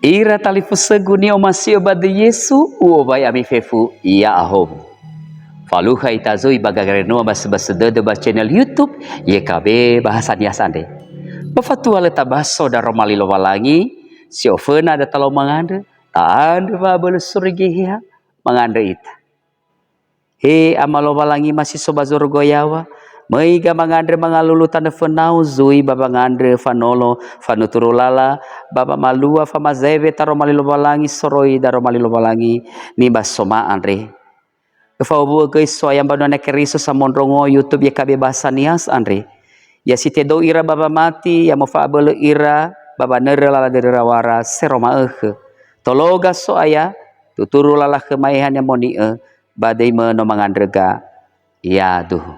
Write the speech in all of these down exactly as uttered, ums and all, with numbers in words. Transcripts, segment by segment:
Ira talifusögu ni'omasi'ö ba döi Yesu, u'owai ami fefu ya'ahowu. Falukha ita zui ba gagerenoa ba sebasa dödö ba channel YouTube Y K B Bahasa Nias andre. Ba fatua lö tabaso daroma li Lowalangi, si oföna da talau mangandrö, ta'andrö wa'abölö suri Geheha, mangandrö ita. He Ama Lowalangima si so ba zorugo yaŵa, möi ga mangandrö mangalulu tanö fönau zui ba wangandrö fanolo, fanuturu lala, ba wamalua famazewe taroma li Lowalangi soroi daroma li Lowalangi nibasoma andre. Öfa'owu'ö göi So'aya mbanua Niha Keriso samondrongo YouTube Y K B Bahasa Nias andre. Ya si tedou ira ba wamati, ya mofa'abölö ira ba wanörö lala dödö Rawara Sero Ma'ökhö. Tologa So'aya, tuturu lala khöma Eheania moni'ö, ba döi mö no mangandrö ga yaduhu.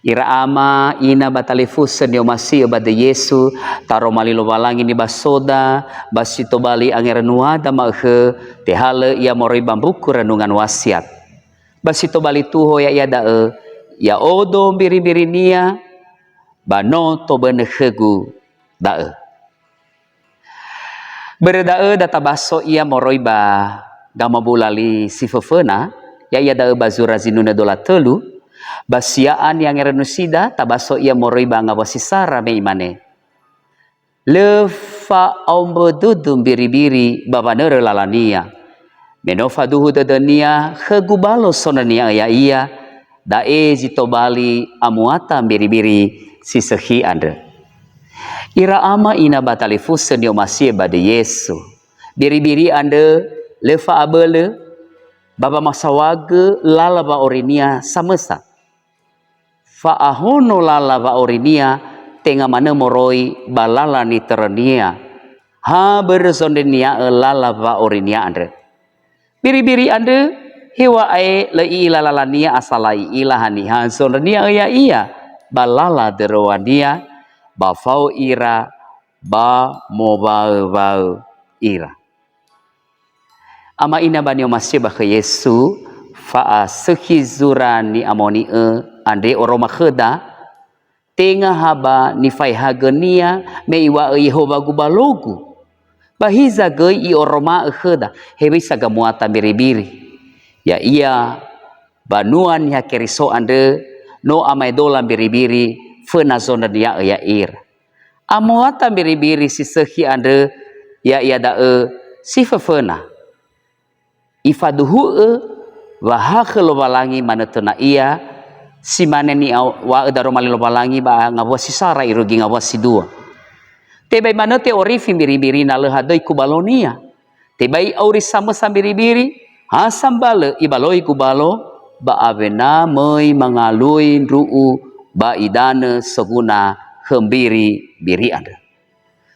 Ira ama, ina ba talifusö ni'omasi'ö ba döi Yesu, taroma li Lowalangi nibasoda, ba si tobali angerönuada ma'ökhö, tehalö ia moroi ba mbuku Renungan Wasiat. Ba si tobali tuho ya'ia da'ö, ya'odo mbiri-mbirinia, ba no tobönö khögu da'ö. Börö da'ö da tabaso ia moroi ba gamabula li si föföna, ya'ia da'ö ba zura zinunö dola tölu, ba sia'a ni'angerönusida tabaso ia moroi ba ngawua si sara me imane, "Lö fa'aombödödö mbiribiri ba wanörö lalania. Me no faduhu dödönia khö gubalo sonönia'ö ya'ia, da'e zi tobali amuata mbiribiri si sökhi andrö." Ira ama ina ba talifusö ni'omasi'ö ba döi Yesu. Biribiri andrö lö fa'abölö, ba wamasaohagö lala wa'aurinia samösa. Fa'ahono lala wa'aurinia tenga manö moroi ba lala nitörönia, ha börö zondrönia'ö lala wa'aurinia andrö. Biribiri andrö, heŵa'ae lö i'ila lalania asala i'ila haniha zondrönia'ö ya'ia ba lala döröwania, ba fao ira, ba mowaöwaö ira. Ama ina ba ni'omasi'ö ba khö Yesu, fa'asökhi zura ni'amoni'ö andre oroma khöda, tenga ha ba nifaehagönia me iŵa'ö Yehowa gubalogu. Ba hiza göi i'oroma'ö khöda hewisa gamuata mbiribiri. Ya'ia banua Niha Keriso andrö no amaedola mbiribiri föna zondrönia'ö ya'ira. Amuata mbiribiri si sökhi andrö, ya'ia da'ö si föföna. Ifaduhu'ö wa ha khö Lowalangi manötöna ia, si mane niŵa'ö daroma li Lowalangi ba ngawua si sara irugi ngawua si dua. Tebai manö te'orifi mbiribiri na lö hadöi kubalonia. Tebai auri samösa mbiribiri, ha sambalö ibaloi gubalo, ba awena möi mangalui ndru'u ba idanö soguna khö mbiribiri andrö.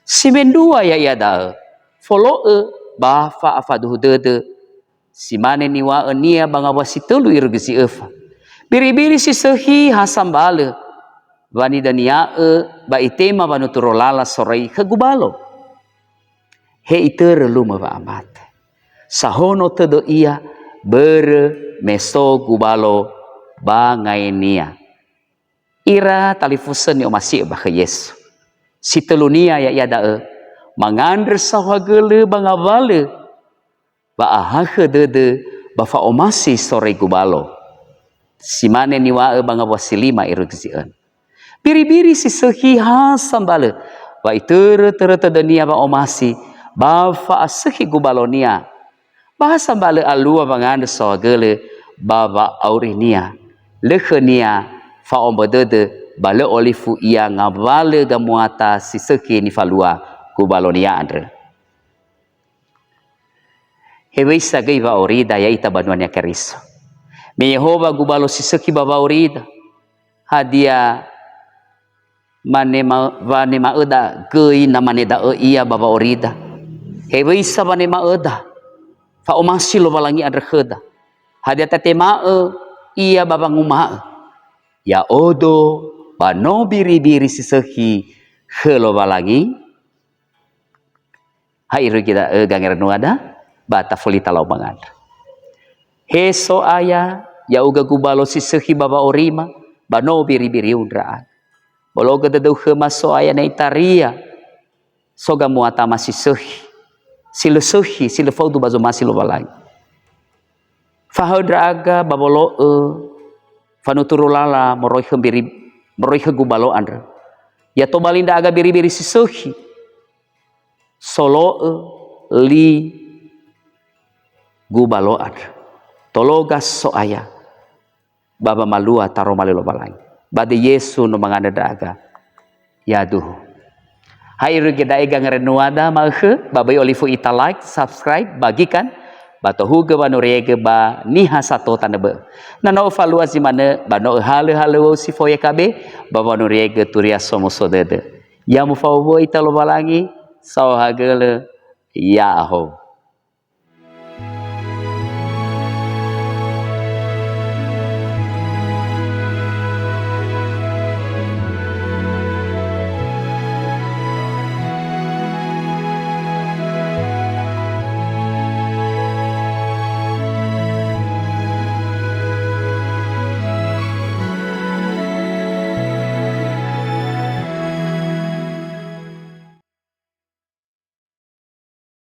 Si mendrua ya'ia da'ö, folo'ö ba fa'afaduhu dödö, si mane niŵa'önia ba ngawua si tölu irugi zi öfa. Biribiri si sökhi ha sambalö, wa nidönia'ö ba itema wanuturu lala soroi khö gubalo. He itörö lumö wa'amate. Sahono tödö ia börö me so gubalo ba ngaenia. Ira talifusö ni'omasi'ö ba khö Yesu. Si tölunia ya'ia da'ö, mangandrö saohagölö ba ngawalö, ba ahakhö dödö ba fa'omasi soroi gubalo. Si mane niŵa'ö ba ngawua si lima irugi zi önö. Biribiri si sökhi ha sambalö, wa itörö-törö tödönia wa'omasi, ba fa'asökhi gubalonia. Ba ha sambalö alua wangandrö saohagölö ba wa'aurinia. Lö khönia fa'ombö dödö, ba lö olifu ia ngawalö gamuata si sökhi nifalua gubalonia andrö. Hewisa göi wa'aurida ya'ita banua Niha Keriso. Me Yehowa gubalo si sökhi ba wa'aurida, hadia manema-, wanema'öda göi na mane da'ö ia ba wa'aurida? Hewisa wanema'öda, fa'omasi Lowalangi andrö khöda. Hadia tatema'ö ia ba wanguma'ö, ya'odo ba no biribiri si sökhi khö Lowalangi? Ha irugi da'ö gangerenuada, ba tafuli talau mangandrö. He So'aya, ya'ugö gubalo si sökhi ba wa'aurima, ba no biribiriu ndra'aga. Bologö dödöu khöma So'aya na itaria, so gamuatama si sökhi. si lö sökhi, si lö faudu ba zomasi Lowalangi. Fahaö ndra'aga ba wolo'ö fanuturu lala moroi khö mbiri-, moroi khö gubalo andrö. Ya tobali ndra'aga biribiri si sökhi. Solo'ö li gubalo andrö. Tologa So'aya. Ba wamalua taroma li Lowalangi. Ba döi Yesu no manganö ndra'aga. Yaduhu. Ha irugi da'e gangerenuada ma'ökhö, ba böi olifu ita like, subscribe, bagikan, ba tohugö wanuriaigö ba niha sato tanö bö'ö. Na no öfalua zi manö, ba no öhalö halöwöu si fao Y K B, ba wanuriaigö turia somuso dödö. Ya mufa'owu'ö ita Lowalangi, saohagölö, ya'ahowu.